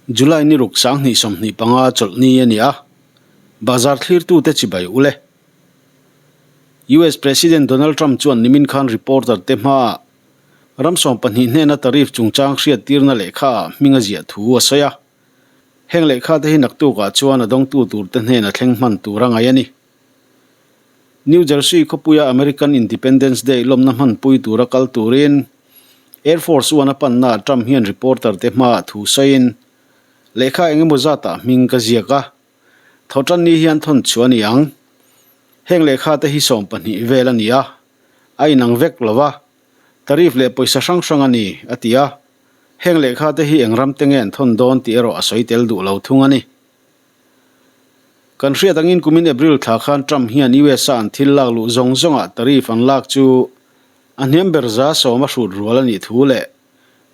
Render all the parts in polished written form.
July ni ruk 2025 chawlhni a ni a, bazar thlirtute chibai ule. US President Donald Trump chuan nimin khan reporter te hmaah ram 12 hnena tariff chungchang hriattirna lehkhaah hming a ziah thu a sawi a. Heng lehkha te hi naktukah chuan a dawngtu turte hnena thleng hman tur a ngaih a ni. New Jersey khawpuia American Independence Day lawmna hmanpui tura kal turin Air Force One a pannaah Trump hian reporter te hmaah thu sawiin, Lehkha eng emaw zatah hming ka ziak a, thawhtan ni hian thawn chhuah a ni ang. Heng lehkha te hi 12 vel a ni a, a inang vek lo va, tariff leh pawisa hrang hrang a ni, a ti a. Heng lehkha te hi eng ram te nge an thawn dawn tih erawh a sawi tel duh lo thung a ni. Kan hriat angin kumin April thla khan Trump hian US-a an thil lak luh zawng zawngah tariff an lak chu a hniam ber 10% a hrut rual a nih thu leh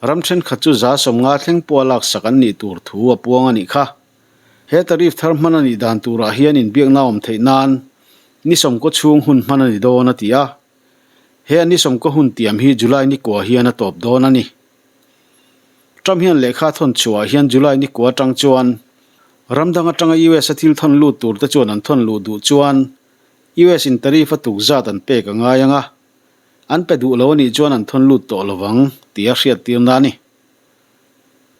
ram thenkhat chu 50% thleng pawha laksak an nih tur thu a puang a nih kha. He tariff thar hman a nih dan turah hian inbiakna awm theih nan ni 90 chhung hun hman a ni dawn a ti a. He a ni 90 hun tiam hi July ni kua hian a tawp dawn a ni. Trump hian lehkha thawn chhuah hian July ni kua atang chuan ram dang atanga US a thil thawn lut tur te chuan an thawn luh duh chuan US in tariff a tuk zat an pek a ngai ang a, an pe duh lo a nih chuan an thawn lut tawh lo vang tih a hriattirna a ni.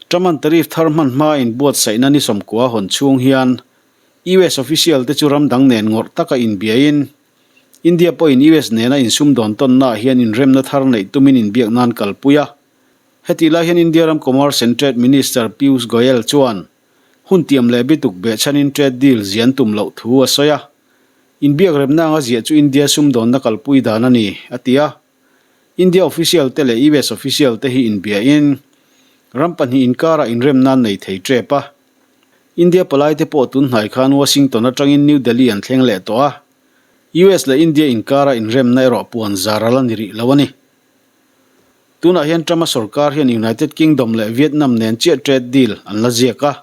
Trump an tariff thar hman hma inbuatsaihna ni 90 hawn chhung hian US official te chu ram dang nen ngawrh taka inbiain India pawhin US nena insumdawn tawnnaah hian inremna thar neih tumin inbiak nan kalpui a. Hetih lai hian India ram Commerce and Trade Minister Piyush Goyal chuan hun tiam leh bituk behchhanin trade deal zian tum loh thu a sawi a. Inbiak remna anga ziah chu India sumdawnna kalpui dan a ni, a ti a. India official te leh US official te hi inbiain ram pahnih inkarah inremna an nei thei tep a. India palaite pawh tun hnai khan Washington atangin New Delhi an thleng leh tawh a. US leh India inkara inremna erawh puan zar a la ni rih lo a ni. Tunah hian Trump-a sorkar hian United Kingdom leh Vietnam nen chiah trade deal an la ziak a.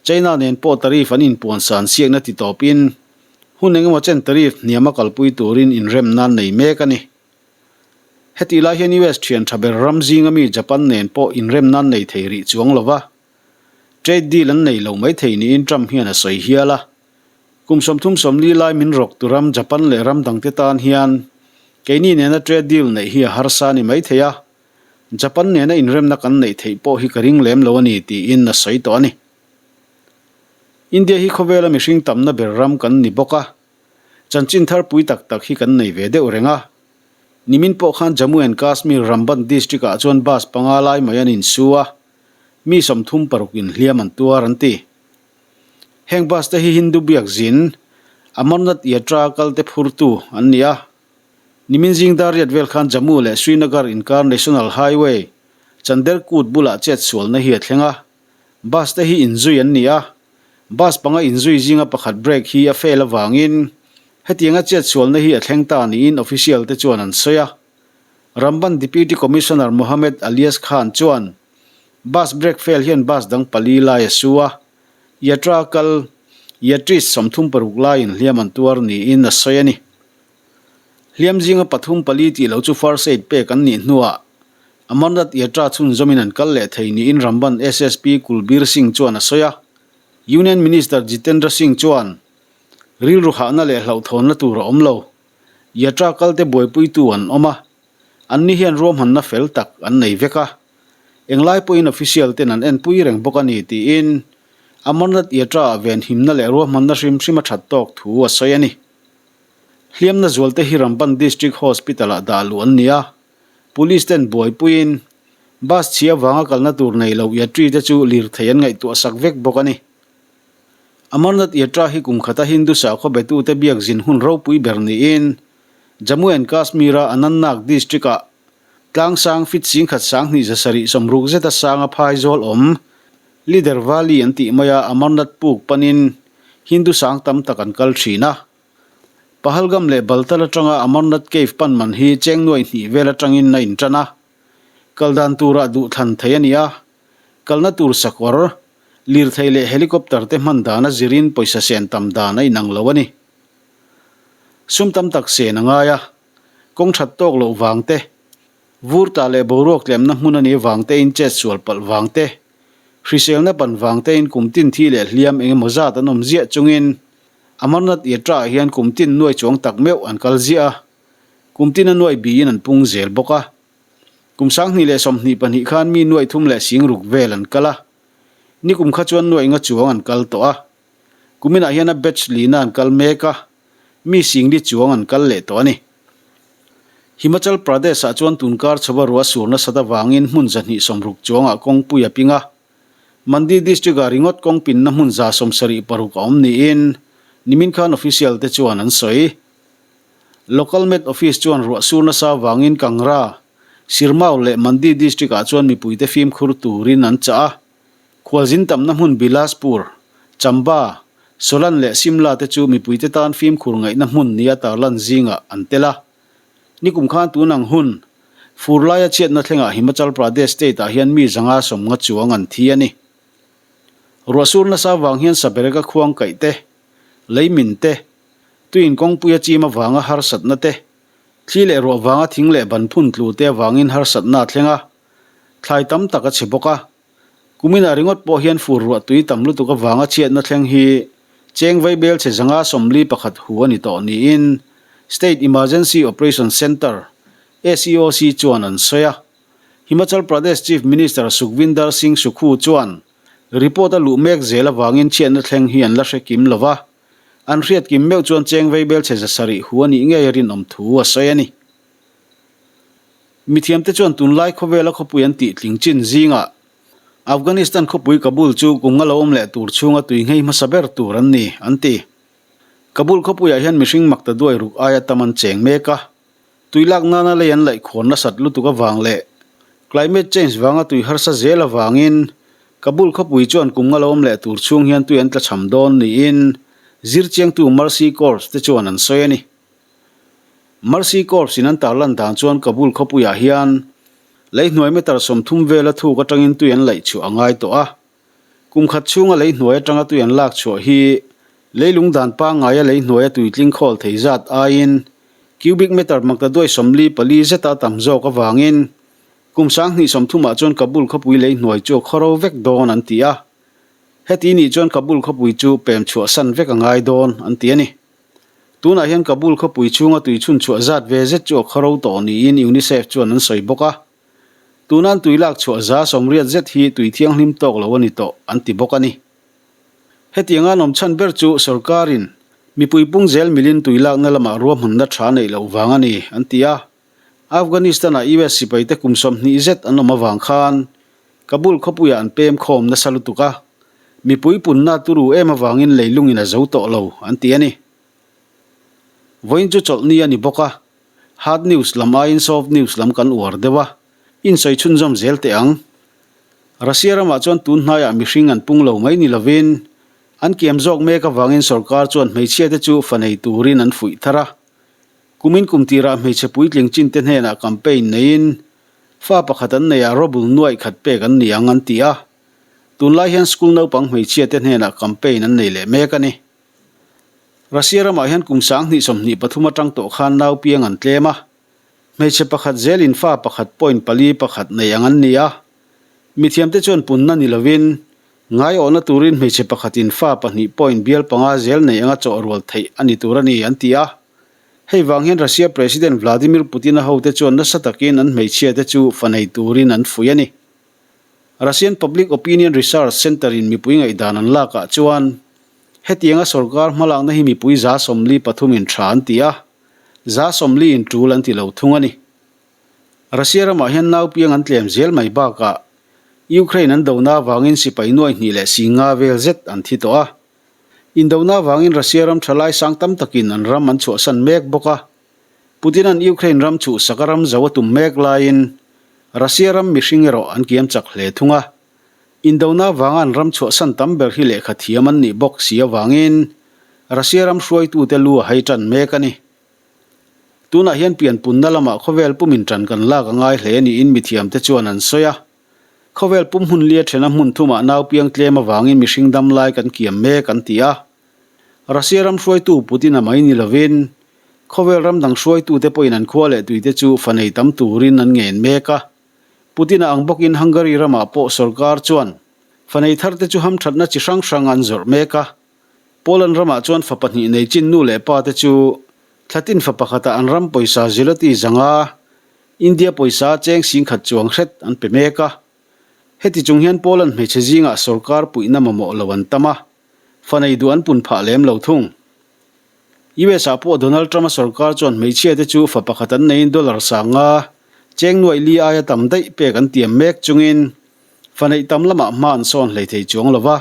China nen pawh tariff an inpuan san siakna ti tawpin hun engemaw chen tariff hniam a kalpui turin inremna an nei mek a ni. Hetih lai hian US thian tha ber ram zinga mi Japan nen pawh inremna an nei thei rih chuang lo va. Trade deal an nei lo maithei niin Trump hian a sawi hial a. Kum 34 lai min rawk tu ram Japan leh ram dangte tan hian keini nena trade deal neih hi a harsa a ni maithei a, Japan nena inremna kan neih theih pawh hi ka ring lem lo a ni tiin a sawi tawh a ni. India hi khawvela mihring tamna ber ram kan ni bawk a, chanchin thar pui tak tak hi kan nei ve deuh reng a. Nimin pawh khan Jammu and Kashmir Ramban district-ah chuan bus panga lai mai an insu a, mi 36 inhliam an tuar an ti. Heng bus te hi Hindu biak zin Amarnath Yatra kal te phurtu an ni a. Nimin zing dar riat vel khan Jammu leh Srinagar inkar National Highway Chanderkut bulah chet sualna hi a thleng a. Bus te hi inzui an ni a. Bus panga inzui zinga pakhat brake hi a fail avangin hetianga chet sualna hi a thleng ta niin official te chuan an sawi a. Ramban Deputy Commissioner Mohammed Alias Khan chuan Bus brake fail hian bus dang pali lai a su a, Yatra kal Yatris 36 laiin hliam an tuar niin a sawi a ni. Hliam zinga pathum pali tih lo chu first aid pek an nih hnuah Amarnath Yatra chhunzawmin an kal leh thei niin Ramban SSP Kulbir Singh chuan a sawi a. Union Minister Jitendra Singh chuan, Rilru hahna leh hlauhthawnna tur a awm lo. Yatra kalte buaipuitu an awm a, anni hian ruahmanna fel tak an nei vek a. Englai pawhin official ten an enpui reng bawk a ni tiin Amarnath Yatra-ah venhimna leh ruahmanna hrim hrim a that tawk thu a sawi a ni. Hliamna zualte hi Ramban District Hospital-ah dah luh an ni a, Police ten buaipuiin bus chhia vanga kalna tur nei lo Yatri te chu lirthei an ngaihtuah sak vek bawk a ni. Amarnath Yatra hi kum khata Hindu sakhaw betute biak zin hun ropui ber niin Jammu and Kashmir-a Anantnag District-ah Tlangsang fit 10,000 2760 zeta sanga phai zawl awm Leader Valley an tih maia Amarnath puk panin Hindu sang tam tak an kal thin a. Pahalgam leh Baltal atanga Amarnath Cave pan man hi cheng nuai hnih vel atangin a intan a. Kal dan turah duh thlan thei a ni a. Kalna tur sakawr, lirthei leh helicopter te hman dana zirin pawisa sen tam dan a inang lo a ni. Sum tam tak sen a ngai a. Kawng that tawk loh vang te, vur tah leh boruak tlemna hmun a nih vang te in chet sual palh vang te, Hriselna pan vang tein kum tin thi leh hliam eng emaw zat an awm ziah chungin Amarnath Yatra ah hian kum tin nuai chuang tak meuh an kal ziah a, kum tin a nuai biin an pung zel bawk a. Kum 2022 khan mi nuai thum leh sing ruk vel an kal a, nikum kha chuan nuai nga chuang an kal tawh a. Kuminah hian a batch lina an kal mek a, mi singli chuang an kal leh tawh a ni. Himachal Pradesh-ah chuan tunkar chhova ruah sur nasat avangin hmun 260 chuangah kawngpui a ping a. Mandi district-ah ringawt kawng pinna hmun 76 a awm niin nimin khan official te chuan an sawi. Local Met Office chuan ruah sur nasa avangin Kangra, Sirmaur leh Mandi district-ah chuan mipuite fimkhur turin an chah a. Khualzin tamna hmun Bilaspur, Chamba, Solan leh Simla te chu mipuite tan fimkhur ngaihna hmun nia tarlan zingah an tel a. Nikum khan tun ang hun, fur laia chhiatna thlengah Himachal Pradesh state-ah hian mi 150 chuang an thi a ni. Ruahsur nasa vang hian sabereka khuang kaih te, leimin te, tuin kawngpuia chim avanga harsatna te, thli leh ruah vanga thing leh ban phun tlu te avangin harsatna a thleng a, thlai tam tak a chhe bawk a. Kuminah ringawt pawh hian fur ruah tui tam lutuk avanga chhiatna thleng hi cheng vaibel chhe 141 hu a ni tawh niin State Emergency Operation Centre, SEOC, chuan an sawi a. Himachal Pradesh Chief Minister Sukhvinder Singh Sukhu chuan report a luh mek zel avangin chhiatna thleng hi an la hre kim lo va, an hriat kim meuh chuan cheng vaibel chhe 700 hu a nih ngei a rinawm thu a sawi a ni. Mithiamte chuan tunlai khawvela khawpui an tih tling chin zingah Afghanistan khawpui Kabul chu kum nga lo awm leh tur chhunga tui nghei hmasa ber tur an ni, an ti. Kabul khawpuiah hian mihring makta duai ruk aia tam an cheng mek a, tui lak nana lei an laih khawn nasat lutuk avang leh climate change vanga tui harsa zel avangin Kabul khawpui chuan kum nga lo awm leh tur chhung hian tui an tlachham dawn niin zirchiangtu Mercy Corps te chuan an sawi a ni. Mercy Corps in an tarlan dan chuan Kabul khawpuiah hian lei hnuai meter 30 vela thuk atangin tui an laih chhuah a ngai tawh a. Kum khat chhunga lei hnuai atanga tui an lak chhuah hi leilung dan pangngaia lei hnuaia tui tling khawl thei zat aiin cubic meter makta duai 44 zeta tam zawk avangin kum 2030 ah chuan Kabul khawpui lei hnuai chu a khawro vek dawn an ti a. Heti nih chuan Kabul khawpui chu pem chhuah san vek a ngai dawn an ti a ni. Tunah hian Kabul khawpui chhunga tui chhun chhuah zat ve zet chu a khawro tawh niin UNICEF chuan an sawi bawk a. Tunan tui lak chhuah 80 zet hi tui thianghlim tawk lo a ni tawh an ti bawk a ni. Hetianga an awm chhan ber chu sorkarin mipui pung zel milin tui lakna lamah ruahmanna tha neih loh vang a ni an ti a. Afghanistan-ah US sipaite kum 20 zet an awm avang khan Kabul khawpuiah an pem khawm nasa lutuk a, mipui punna turu em avangin leilungin a zo tawh lo an ti a ni. Vawiin chu chawlhni a ni bawk a, hard news lam aiin soft news lam kan uar deuh a, insawi chhunzawm zel teh ang. Russia ramah chuan tun hnaiah mihring an pung lo mai ni lovin an kiam zawk mek avangin sorkar chuan hmeichhiate chu fa nei turin an fuih thar a. Kumin kum tirah hmeichhe puitling chinte hnenah campaign neiin Fa pakhat an nei a, rawbul nuaih khat pek an ni ang an ti a. Tunlai hian school naupang hmeichhia te hnenah campaign an nei leh mek a ni. Russia ramah hian kum 2023 atang tawh khan nau piang an tlem a. Hmeichhe pakhat zelin fa pakhat point pali pakhat nei ang an ni a. Mithiamte chuan punna ni lovin, ngaiawhna turin hmeichhe pakhatin fa pahnih point bial panga zel nei anga chawh rual theih a ni tur a ni an ti a. Hei vang hian Russia President Vladimir Putin-a hote chuan nasa takin an hmeichhiate chu fa nei turin an fuih a ni. Russian Public Opinion Research Center-in mipui ngaihdan an lakah chuan hetianga sorkar hmalakna hi mipui 43% tha an ti a, 40% in tul an ti lo thung a ni. Russia ramah hian nau piang an tlem zel mai bakah Ukraine an dona avangin sipai nuai hnih leh singa vel zet an thi tawh a. Indona avangin Russia ram thalai sang tam takin an ram an chhuahsan mek bawk a. Putin-a'n Ukraine ram chhuhsak a ram zo a tum mek laiin Russia ram mihring erawh an kiam chak hle thung a. Indona avanga an ram chhuahsan tam ber hi lehkha thiam an nih bawk si avangin Russia ram hruaitute lu a hai tan mek a ni. Tunah hian pianpunna lamah khawvel pumin tan kan lak a ngai hle niin mithiamte chuan an sawi a. Khawvel pum hmun lia thena hmun thumah nau piang tlem avangin mihring dam lai kan kiam mek an ti a. Russia ram hruaitu Putin-a mai ni lovin khawvel ram dang hruaitute pawhin an khua leh tuite chu fa nei tam turin an ngen mek a. Putin-a ang bawkin Hungary ramah pawh sorkar chuan. Fanei tharte chu hamthatna chi hrang hrang an zawrh mek a. Poland ramah chuan fa pahnih nei chin nu leh pa te chu thlatin fa pakhatah an ram pawisa ziloti zanga India pawisa cheng singkhat chuang hret an pe mek a. Heti chung hian Poland hmeichhe zingah sorkar puihna mamawh lo an tam a, fa nei duh an pun phah lem lo thung. US ah pawh Donald Trump-a sorkar chuan hmeichhia te chu fa pakhat an neiin dollar sanga cheng nuaih li aia tam daih pek an tiam mek chungin fa neih tam lamah hma an sawn hlei thei chuang lo va.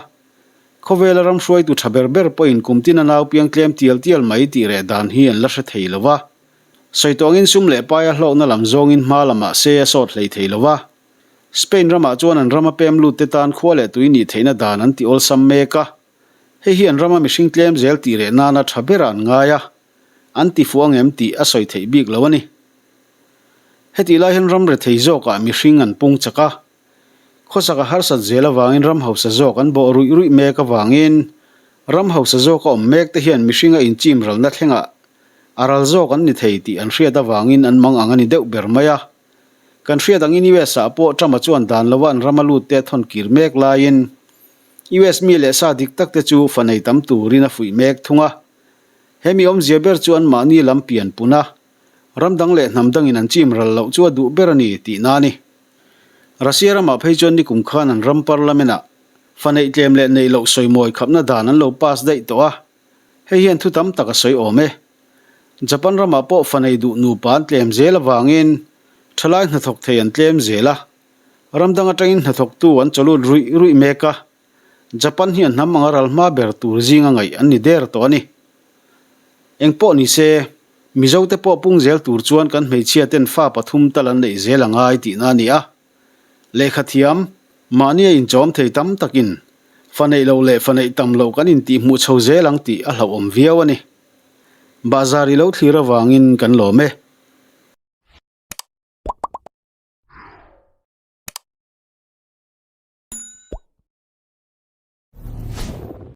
Khawvela ram hruaitu tha ber ber pawhin kum tin a nau piang tlem tial tial mai tih reh dan hi an la hre thei lo va. Sawi tawngin sum leh paia hlawkna lam zawngin hma lamah se a sawt hlei thei lo va. Spain ramah chuan an rama pem lut te tan khua leh tui nih theihna dan an ti awlsam mek a. Hei hi an rama mihring tlem zel tih reh nana tha berah an ngai a, an ti fuh ang em tih a sawi theih bik lo a ni. Hetih lai hian ram rethei zawkah mihring an pung chak a, khawsak a harsat zel avangin ram hausa zawk an bawh ruih ruih mek avangin ram hausa zawka awm mek te hian mihringa inchim ralna thlengah a ral zawk an ni thei tih an hriat avangin an mang ang a ni deuh ber mai a. Kan hriat angin US ah pawh Trump-a chuan dan lova an rama lut te a thawn kir mek laiin US mi leh sa dik tak te chu fa nei tam turin a fuih mek thung a. He mi awmzia ber chu anmahni lam pian pun a, ram dang leh hnam dangin an chim ral loh chu a duh ber a ni tihna a ni. Russia ramah phei chuan nikum khan an ram parliament-ah fa neih tlem leh neih loh sawimawi khapna dan an lo pass daih tawh a, hei hian thu tam tak a sawi awm e. Japan ramah pawh fa nei duh nupa an tlem zel avangin thalai hnathawk thei an tlem zel a, ram dang atangin hnathawktu an chawlut ruih ruih mek a, Japan hi a hnam anga ral hma ber tur zinga ngaih an ni der tawh a ni. Eng pawh ni se, Mizote pawh pung zel tur chuan kan hmeichhia ten fa pathum tal an neih zel a ngai tihna a ni a. Lehkha thiam, mahni a inchawm thei tam takin fa neih loh leh fa neih tam loh kan intihhmuh chho zel ang tih a hlauhawm viau a ni. Bahzar i lo thlir avangin kan lawm e.